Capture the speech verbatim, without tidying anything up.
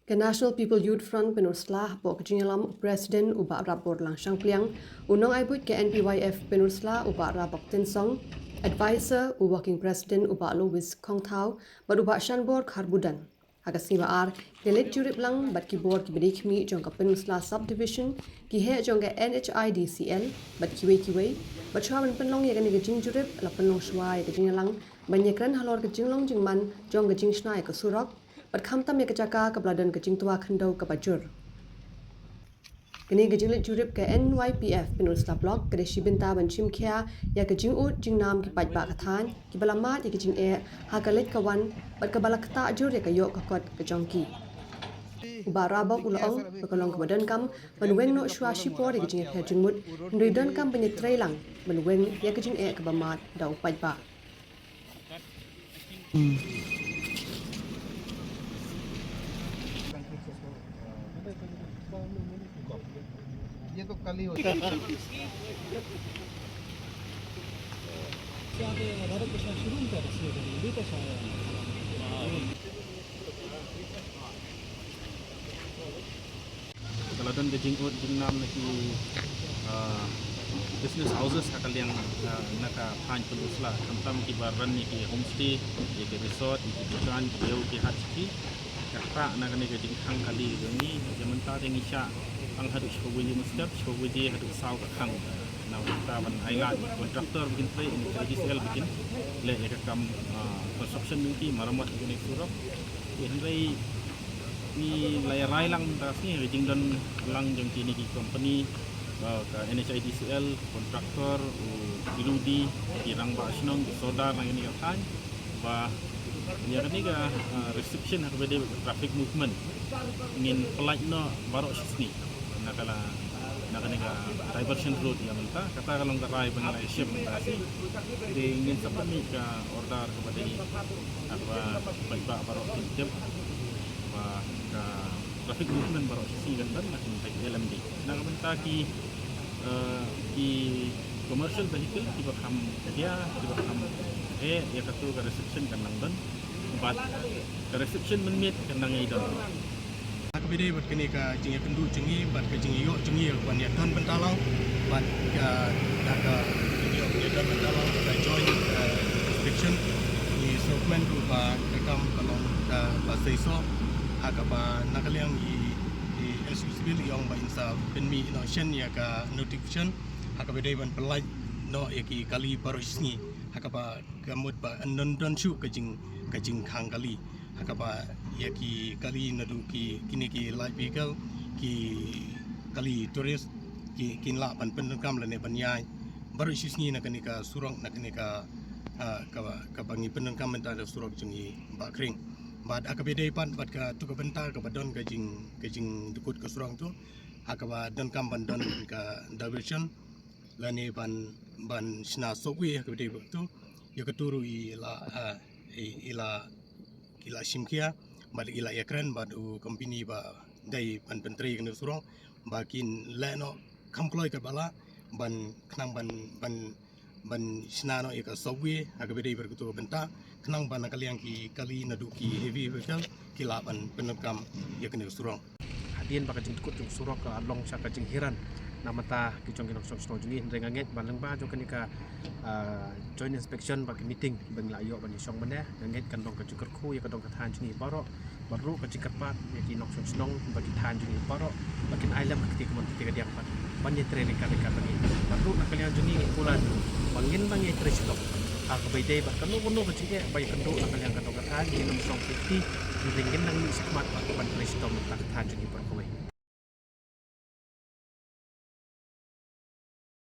Ka National People Youth Front Pynursla hapoh ka jingïalam u President u Bah Rapborlang Shangpliang, u nongai buit ka N P Y F Pynursla u Bah Rabok Tynsong, Advisor u Working President u Bah Louis Khongthaw, bad u Bah Shanbor Kharbudon. Ha ka sngi ba ar, ki leit jurip lang bad ki bor kiba dei khmih jong ka Pynursla Subdivision, ki heh jong ka N H I D C L, bad kiwei kiwei, bad shuwa ban pynlong ïa kane ka jingjurip, la pynlong shuwa ïa ka jingïalang ban ïakren halor ka jinglong jingman jong ka jingshna ïa ka surok, bad khamtam ïa ka jaka kaba la don ka jingtwa khyndew kaba jur. Kane ka jingleit jurip ka N Y P F Pynursla Block ka dei shi bynta ban shim khia ïa ka jingud jingnam ki paidbah ka thaiñ kiba la mad ïa ka jingeh ha ka leit ka wan bad kaba la ktah jur ïa ka ïoh ka kot ka jong ki. U Bah Rabok u la ong ba ka long kaba donkam ban weng noh shuwa shipor ïa ka jingïapher jingmut, hynrei donkam ban ïatrei lang ban weng ïa ka jingeh kaba mad da u paidbah. ये तो कल ही होता है। Ka la don ka jingud jingnam na ki, ah, business houses ha ka liang, ah, na ka thaiñ Pynursla, khamtam kiba run ïa ki homestay, ïa ki resort, ïa ki dukan, ki ïew ki hat ki. Ka ktah na kane ka jingkhang kali ka jong ngi, ïa mynta te ngi shah tang haduh shiphew wei step, shiphew wei haduh saw ka khang. Na mynta ban ai lad contractor ba kin trei, N H I D C L ba kin leh ïa ka kam, ah, construction jong ki, maramot jong kane ka surok. Te hynrei ngi la ïa rai lang mynta ka sngi, ka jingdon lang jong kine ki company, ah, ka N H I D C L, contractor, u P W D, ki rangbah shnong, ki sordar na kane ka thaiñ, ba ïa kane ka, ah, restriction ha kaba ïadei bad traffic movement ngin pyllait noh baroh shi sngi. Na ka la, na kane ka diversion road ïa mynta, kata ka long ka rai ba ngi la ïa shim mynta shi. Te ngin sa pynmih ka order kaba dei, kaba paidbah baroh kin tip ba ka traffic movement baroh shi sngi kan don, na ka bynta ki L M D. Na ka bynta ki, eh, ki commercial vehicle kiba kham khia, kiba kham heh, ïa katu ka restriction kan nang don. Bad ka restriction mynmiet kan nang ïai don. Ha kaba ïadei bad kane ka jingïakynduh jong ngi bad ka jingïoh jong ngi ïa kaban ïadon bynta lang bad ka, ka, ka jingïoh ïadon bynta lang ka joint, eh, inspection, ngi sngewkmen ruh ba ka kam ka long kaba seisoh, ha kaba na ka liang i, i S U Civil i ong ba in sa pynmih noh shen ïa ka notification ha kaba ïadei ban pyllait noh ïa ki kali baroh shi sngi ha kaba ka mut ba yn don don shuh ka jing, ka jingkhang kali. Ha kaba ïa ki kali naduh ki, kine ki light vehicle, ki kali tourist, ki, kin lah ban pyndonkam lane ban ïaid baroh shi sngi na kane ka surok, na kane ka, ah, kaba, kaba ngi pyndonkam mynta da surok jong ngi Bah Khring. Bad ha kaba ïadei pat bad katu ka bynta kaba don ka jing, ka jingdukut ka surok tu, ha kaba donkam ban don ka diversion lane ban, ban shna subway ha kaba ïadei bad tu, ïa katu ruh i la, ah, i, i la, i la shim khia bad i la ïakren bad u company ba dei ban pyntrei kane ka surok ba kin leh noh kham kloi kaba lah ban khnang ban, ban, ban shna noh ïa ka subway ha kaba ïadei bad katu ka bynta, khnang ba na ka liang ki kali naduh ki heavy vehicle ki lah ban pyndonkam ïa kane ka surok. Hadien ba ka jingdukut jong surok ka long sha ka jinghiran na bynta ki jong ki nongshong shnong jong ngi, hynrei nga ngeit ba lyngba jong kane ka, ah, joint inspection bad ka meeting ba ngi la ïoh ban ïashong mynne, nga ngeit kan long ka jingkyrkhu ïa ka dong ka thaiñ jong ngi baroh, bad ruh ka jingkyrpad ïa ki nongshong shnong bad ki thaiñ jong ngi baroh ba kin ai lem ka kti kamon kti kadiang bad ban ïatrei ryngkat ryngkat bad ngi. Bad ruh na ka liang jong ngi ngi kular ba ngin nang ïatrei shitom ha kaba ïadei bad kano kano ka jingeh ba ïakynduh na ka liang ka dong ka thaiñ, ngin ym shong kti, hynrei ngin nang mih shakhmat bad ban trei shitom na ka thaiñ jong ngi baroh kawei.